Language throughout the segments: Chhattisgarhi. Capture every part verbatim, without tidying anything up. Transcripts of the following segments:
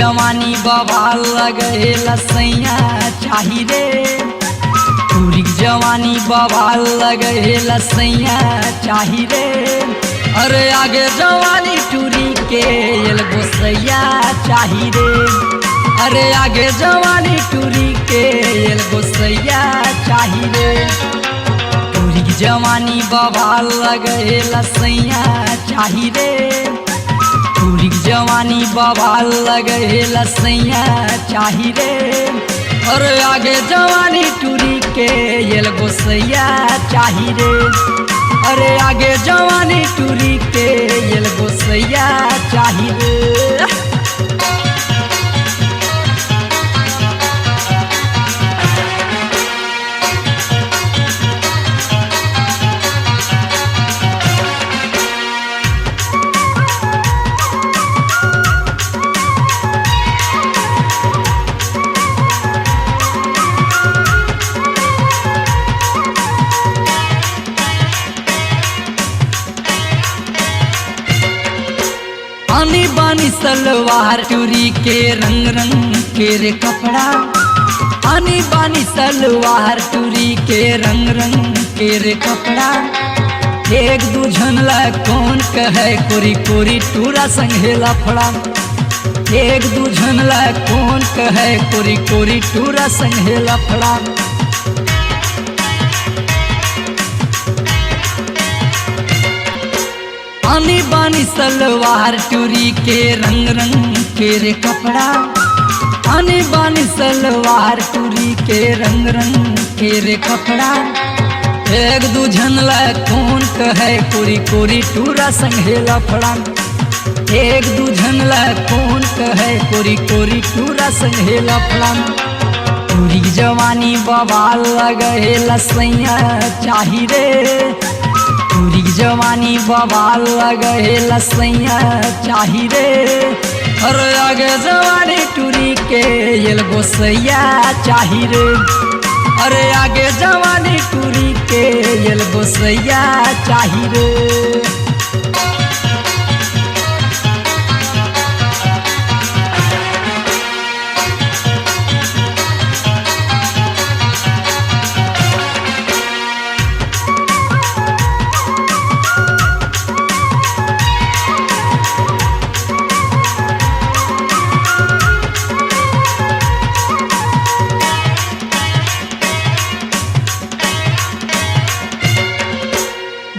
जवानी बवाल लगे लसैया चाही रे, टूरी के जवानी बवाल लगे लसैया चाही रे। अरे आगे जवानी टूरी के एल गोसैया चाही रे, अरे आगे जवानी टूरी के एल गोसैया चाही रे। टूरी के जवानी बवाल लगे लसैया चाही रे, टूरी के जवानी बवाल लगे लसैया चाही रे। अरे आगे जवानी टूरी के एल गोसैया चाही रे, अरे आगे जवानी टूरी के एल गोसैया चाही रे। आनी बानी सलवार टूरी के रंग रंग के रे कपड़ा, आनी बानी सलवार टूरी के रंग रंग के रे कपड़ा। एक दू झन ला कौन कहे कोरी कोरी टूरा संगे लफड़ा, एक दू झन ला कौन कहे कोरी कोरी टूरा संगे लफड़ा। आनी बानी सलवार टूरी के रंग रंग के रे कपड़ा, आनी बानी सलवार टूरी के रंग रंग के रे कपड़ा। एक दू झन ला कौन कहे कोरी कोरी टूरा संगे लफड़ा, एक दू झन ला कौन कहे कोरी कोरी टूरा संगे लफड़ा। टूरी के जवानी बवाल लगे लसैया चाही रे, टूरी के जवानी बवाल लगे लसैया चाही रे। अरे आगे जवानी टूरी के एल गोसैया चाही रे, अरे आगे जवानी टूरी के एल गोसैया चाही रे।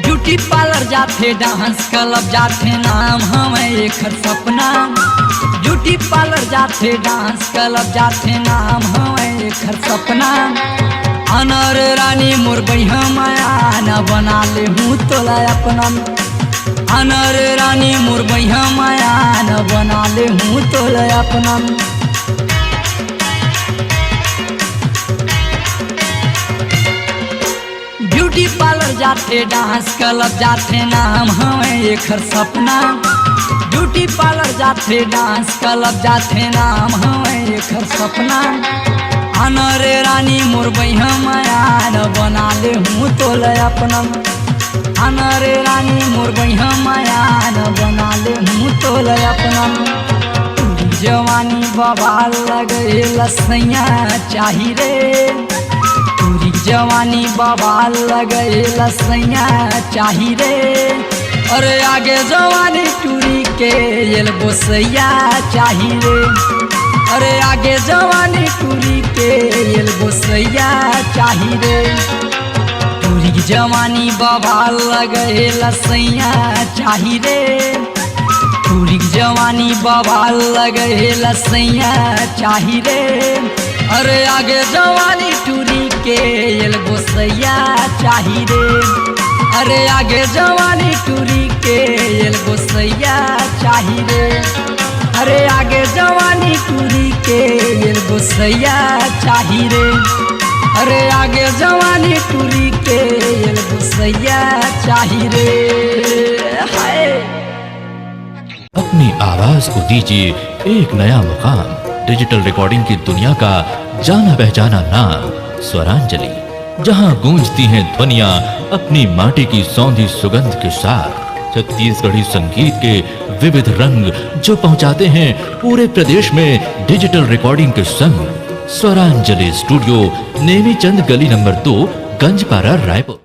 ब्यूटी पार्लर जाथे, डांस क्लब जाथे, नाम हवय एखर सपना। ब्यूटी पार्लर जाथे, डांस क्लब जाथे, नाम हवय एखर सपना। अनर रानी मोर बइहा माया न बना ले हूँ तोला अपना, अनर रानी मोर बइहा माया न बना ले हूँ तोला अपना। ब्यूटी पार्लर जाथे, डांस क्लब जाथे, नाम हवय एखर सपना। ब्यूटी पार्लर जाथे, डांस क्लब जाथे, नाम हवय एखर सपना। अनरे रानी मोर बइहा माया न बना ले हूँ तोला अपना, अनरे रानी मोर बइहा माया न बना ले हूँ तोला अपना। जवानी बवाल लगे लसैया चाही रे, टूरी जवानी बवाल लगे लसैया चाही रे। अरे आगे जवानी टूरी के एल गोसैया चाही रे, अरे आगे जवानी टूरी के एल गोसैया चाही रे। टूरी जवानी बवाल लगे लसैया चाही रे, टूरी जवानी बवाल लगे लसैया चाही रे। अरे आगे जवानी टूरी के एल गोसैया चाही रे, अरे आगे जवानी टूरी के एल गोसैया चाही रे, अरे आगे जवानी टूरी के एल गोसैया चाही रे, अरे आगे जवानी टूरी के एल गोसैया चाही रे। हाय। अपनी आवाज को दीजिए एक नया मुकाम। डिजिटल रिकॉर्डिंग की दुनिया का जाना पहचाना नाम स्वरांजलि, जहां गूंजती हैं ध्वनियां अपनी माटी की सौंधी सुगंध के साथ। छत्तीसगढ़ी संगीत के विविध रंग जो पहुंचाते हैं पूरे प्रदेश में डिजिटल रिकॉर्डिंग के संग। स्वरांजलि स्टूडियो, नेमीचंद गली नंबर दो, गंजपारा, रायपुर।